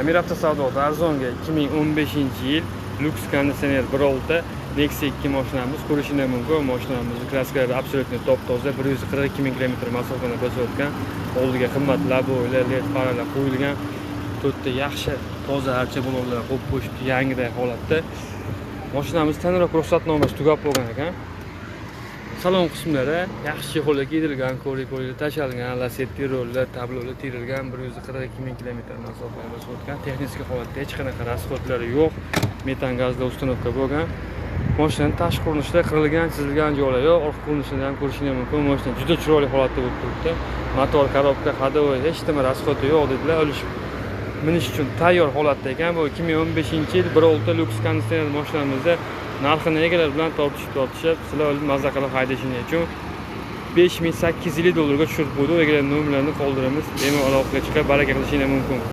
Amir Avtosavdoda arzonga 2015-yil Lux konditsioner 1.6 Nexia 2 mashinamiz ko'rishinglar mumkin. Mashinamiz краска lari абсолютно top-toza, 142 ming kilometr masofani bosib o'tgan. Oldiga qimmat лобовой lar, led faralar qo'yilgan. To'rtta yaxshi toza archa balonlar qo'yib qo'yishibdi, yangiday holatda. Mashinamiz tonirovka ruxsatnomasi tugab bo'lgan ekan. Salon qismlari yaxshi holatga kiydirilgan, ko'rik-ko'rik tashalgan, Lacetti rollar, tablolar terilgan, 142 ming kilometr masofani bosib o'tgan. Texnik holatda hech qanaqa расход lari yo'q. Metan gazli установка bo'lgan. Mashinaning tashqi ko'rinishida qirilgan, chizilgan joylari yo'q. Orqa ko'rinishini ham ko'rishingiz mumkin. Mashina juda chiroyli holatda bo'lib turibdi. Motor, коробка, ходовой hech nima расход i yo'q dedilar. Olishib minish uchun tayyor holatda ekan. Bu 2015-yil 1.6 Lux konditsioner mashinamizda narxini egalari bilan tortishib, sizlar olib maza qilib haydashingiz uchun $5850 ga tushirib qo'ydi. Egalar nomerlarini qoldiramiz. Bemalol aloqaga chiqib baraka qilishingiz mumkin.